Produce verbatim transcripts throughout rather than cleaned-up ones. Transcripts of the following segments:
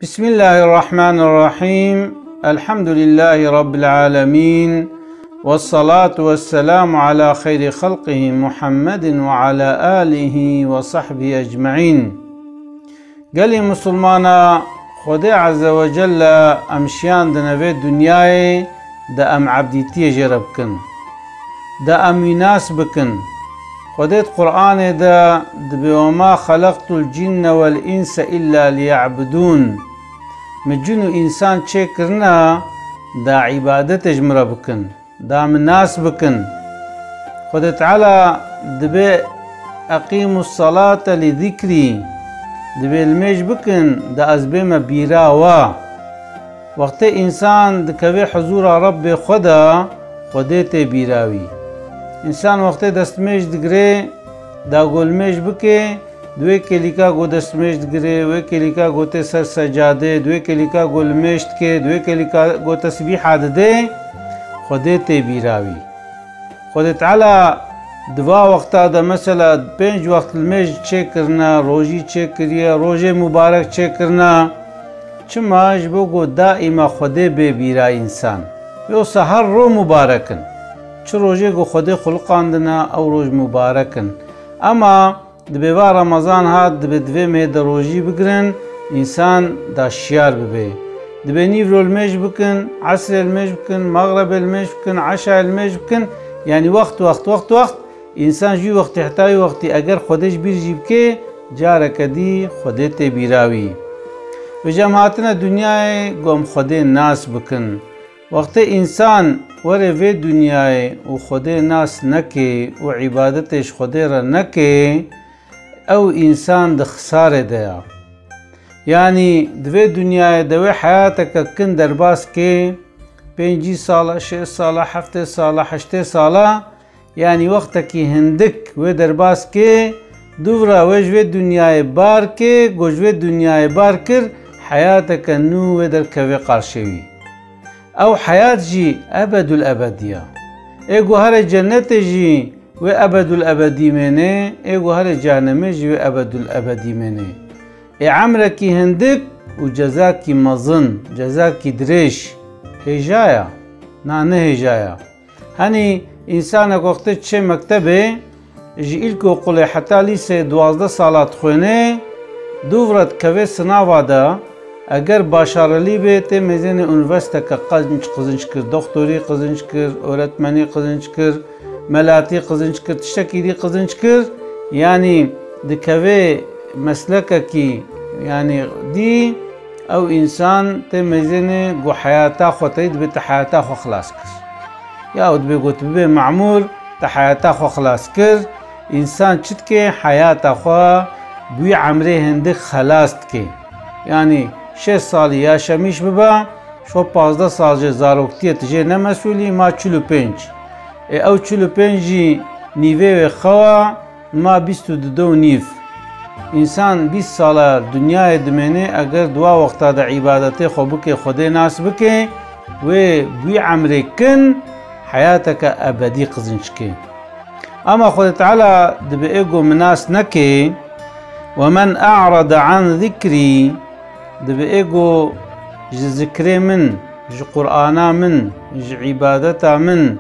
بسم الله الرحمن الرحيم. الحمد لله رب العالمين. والصلاة والسلام على خير خلقه محمد وعلى آله وصحبه أجمعين. Gelî misilmana, Xwedê Azze ve Celle em şiyandine vê dinyayê de em ebdîtiyê jê re bikin, de em wî nas bikin. Xwedê di Qur'anê de dibê, "Ve ma xeleqtul cinne vel inse illa liya'budûn." Min cin û însan çêkirine, da îbadetê ji min re bikin, da min nas bikin. Xwedê Teala dibê, "Eqîmus salate li zikrî." Dibê limêj bikin, da ez bême bîra we. Wextê însan dikeve huzûra Rebbê xwe de, Xwedê tê bîra wî. Însan wextê destmêj digire, da go limêj bike, di wê kêlîka go destmêj digire, wê kêlîka go tê ser secadê, di wê kêlîka go limêj dike, di wê kêlîka go tesbîha dide, Xwedê tê bîra wî. Xwedê Teala di va wexta de, mesela, pênc wext limêj çêkirine, rojî çêkiriye, rojê mubarek çêkirine. Çima? Ji bo ku daîma Xwedê bê bîra însan. Wê wisa her roj mubarek in. Çi rojê ku Xwedê xuliqandine, ew roj mubarek in. Ema dibê va Remezan hat, dibê di vê mehê de rojî bigirin, însan da şiyar bibe. Dibê nîvro limêj bikin, esrê limêj bikin, mexrebê limêj bikin, eşayê limêj bikin. Yanî wext, wext, wext, wext, însan ji wî wextî heta wî wextî eger Xwedê ji bîr jî bike, careke dî Xwedê tê bîra wî. Vêca em hatine dinyayê ku em Xwedê nas bikin. Wextê însan were vê dinyayê û Xwedê nas neke û îbadetê ji Xwedê re neke, ew însan di xisarê de ya. Yanî di vê dinyayê de wê heyateke kin derbas ke, pêncî sala, şêst sala, heftê sala, heştê sala, yanî wextekî hindik wê derbas ke, dûvra wê ji vê dinyayê bar ke, ku ji vê dinyayê bar kir, heyateke nû wê derkeve qarşê wî. Ew heyat jî ebedul ebedî ya. Ê ku here cennetê jî wê ebedul ebedî mêne, ê ku here cehennemê jî wê ebedul ebedî mêne. Ê emrekî hindik û cezakî mezin, cezakî dirêj, hêja ya? Na, ne hêja ya. Henî însanek wextê diçe mektebê, ji îlkokulê heta lîseyê duwazdeh sala dixwêne, dûvra dikeve sinava de, eger başarelî be, tê mêzênê unîversîteke qezinc qizinc kir, doktorî qizinc kir, öğretmenî qizinc kir, melatî qizinc kir, tiştekî dî qizinc kir, yanî dikeve meslekekî, yanî dî, ew însan tê mêzênê ku heyata xwe tey dibê te heyata xwe xilas kir. Ya û dibê ku tu bibê memûr, te heyata xwe xilas kir. Însan çi dike? Heyata xwe bi wî emrê hindik xelas dike. Yanî şêst salî yaşamîş bibe, ji xwe pazdeh sal jê zaroktiyê tu jê ne mesûlî, ma çil û pênc. Ê ew çil û pênc jî nîvê wê xewa, ma bîst û du û nîv. Însan bîst sala dinyayê dimêne, eger di wa wexta de îbadetê xwe bike, Xwedê nas bike, wê bi wî emrê kin heyateke ebedî qizinc ke. Ama Xwedê Teala dibê ê ku min nas neke, "Ve men a'rada an zikrî", dibê ê ku ji zikrê min, ji Qur'ana min, ji îbadeta min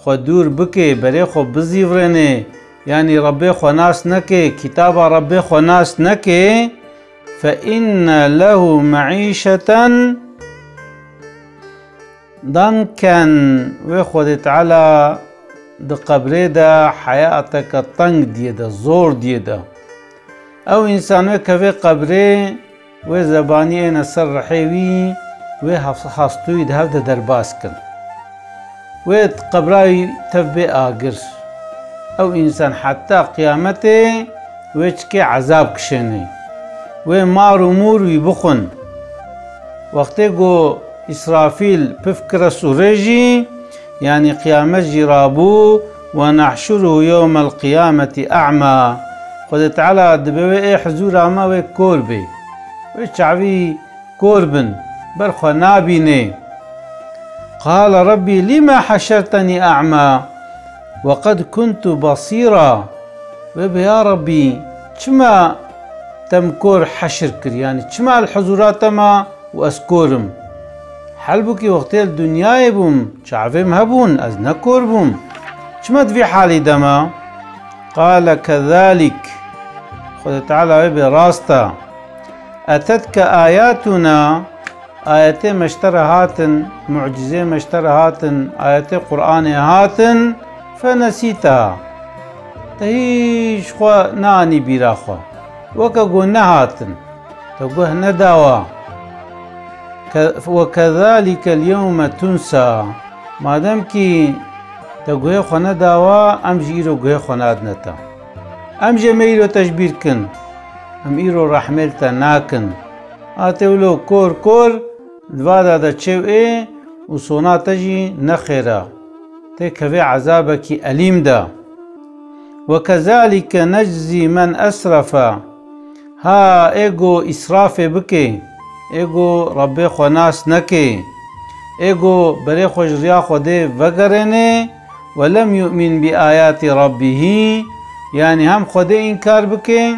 xwe dûr bike, berê xwe bizîvirêne, yanî Rebbê xwe nas neke, kitaba Rebbê xwe nas neke, "fe inne lehu meîşeten danken", wê Xwedê Teala di qebrê de heyateke teng diyê de, zor diyê de. Ew însan wê keve qebrê, wê zebanî êne ser rihê wî, wê has-, hastûyî di hev de derbas kin. Wê qebra wî tev bê agir. Ew însan heta qiyametê wê çikê ezab kişênê. Wê mar û mûr wî bixwin. Wextê ku Îsrafîl pif kire sûrê jî, yanî qiyamet jî rabû, "Ve nehşuruhu yewmel qiyameti a'ma." Xwedê Teala dibe wê ê huzûra me wê kor bê. Wê çavî kor bin, ber xwe nabînê. Qale Rabbî lîme heşertenî a'ma ve qed kuntu basîra. Wê bê ya Rabbî, çima te min kor heşir kir, yanî çima li huzûra te ma û ez kor im? Helbûkî wextê li dinyayê bûm, çavê min hebûn, ez ne kor bûm. Çima di vî halî de ma? Qale kezalik. Xwedê Teala wê bê rast e. Etetke ayatuna, ayetê me ji te re hatin, mucizê me ji te re hatin, ayetê Qur'anê hatin, fenesîta. Te hîç xwe neanî bîra xwe. Weke ku nehatin. Te guh nedawa. Ke-, ve kezalike l-yewme tunsa. Madem kî te guhê xwe nedawa, em jî îro guhê xwe nadine te. Em jê me îro te ji bîr kin. Em îro rehmê li te nakin. A tê wilo kor kor, di va de de çew ê û sona te jî ne xêr e. Tê kevê ezabekî elîm de. Ve kezalike neczî men esrefe. Ha ê go îsrafê bike, ê go Rebbê xwe nas neke, ê go berê xwe ji riya Xwedê vegerêne, ve lem yu'min bi ayatî Rabbihî, yanî hem Xwedê înkar bike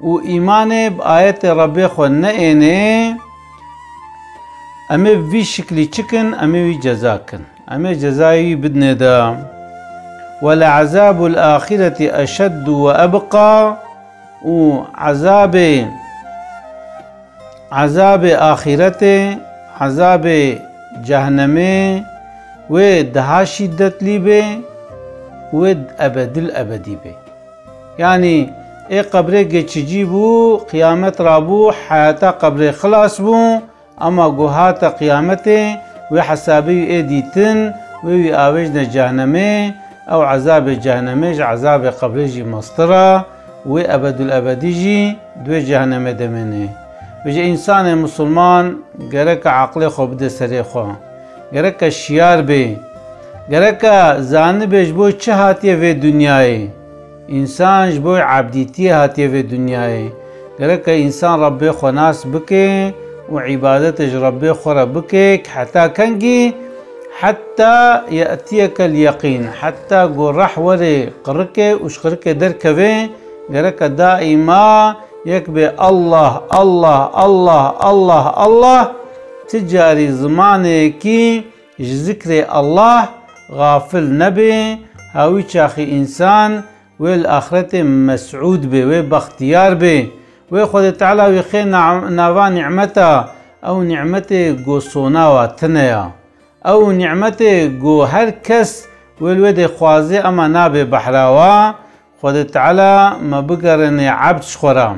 û îmanê bi ayetê Rebbê xwe neêne, em ê bi vî şiklî çi kin? Em ê wî ceza kin. Em ê cezayê wî bidinê de. Ve le ezabul axireti eşeddu ve ebqa, û ezabê, ezabê axîretê, ezabê cehnemê wê daha şîdetlî bê û wê ebedil ebedî bê. Yanî ê qebrê geçicî bû, qiyamet rabû, heyata qebrê xilas bû, Ema ku hate qiyametê, wê hesabê wî ê dîtin, wê wî avêjne cehnemê, ew ezabê cehnemê ji ezabê qebrê jî mestir e, wê ebedul ebedî jî di wê cehnemê de mîne. Vêje însanê misilman gereke aqilê xwe bide serê xwe. Gereke şiyar bê. Gereke zanibê ji bo çi hatiye vê dinyayê. Însan ji bo ebdîtiyê hatiye vê dinyayê. Gereke însan Rebbê xwe nas bike û îbadetê ji Rebbê xwe re bike, ki heta kengî? Heta ye'tiyekel yeqîn, heta ku reh were qirikê û ji qirikê derkeve, gereke daîma yek bê Allah, Allah, Allah, Allah, Allah, ti carî zimanekî ji zikrê Allah xafil nebe, ha wî çaxî însan wê li axretê mesûd bê, wê bextiyar bê, wê Xwedê Teala wî xê na-, nava nîmeta, ew nîmetê ku sona wa tune ya. Ew nîmetê ku her kes wê li wê dê xwaze ema nabe behra wa, Xwedê Teala me bigerêne ebd ji xwe re.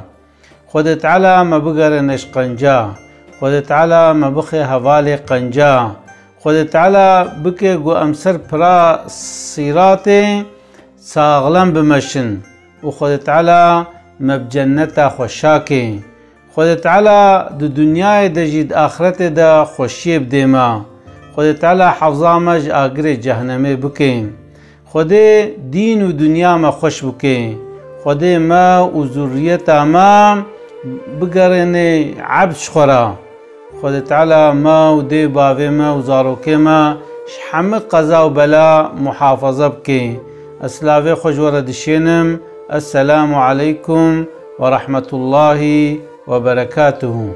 Xwedê Teala me bigerêne ji qenca. Xwedê Teala me bixe hevalê qenca. Xwedê Teala bike ku em ser pira sîratê saxlem bimeşin û Xwedê Teala me bi cenneta xwe şake. Xwedê Teala di dinyayê de jî di axretê de xweşiyê bidê me. Xwedê Teala hefza me ji agirê cehnemê bike. Xwedê dîn û dinya me xweş bike. Xwedê me û zurriyeta me bigerêne ebd ji xwe re. Xwedê Teala me û dê bavê me û zarokê me ji hemî qeza û bela muhafaza bike. Ez silavê xwe ji we re dişênim. Esselamu aleykum ve rahmetullahi ve berekatuhu.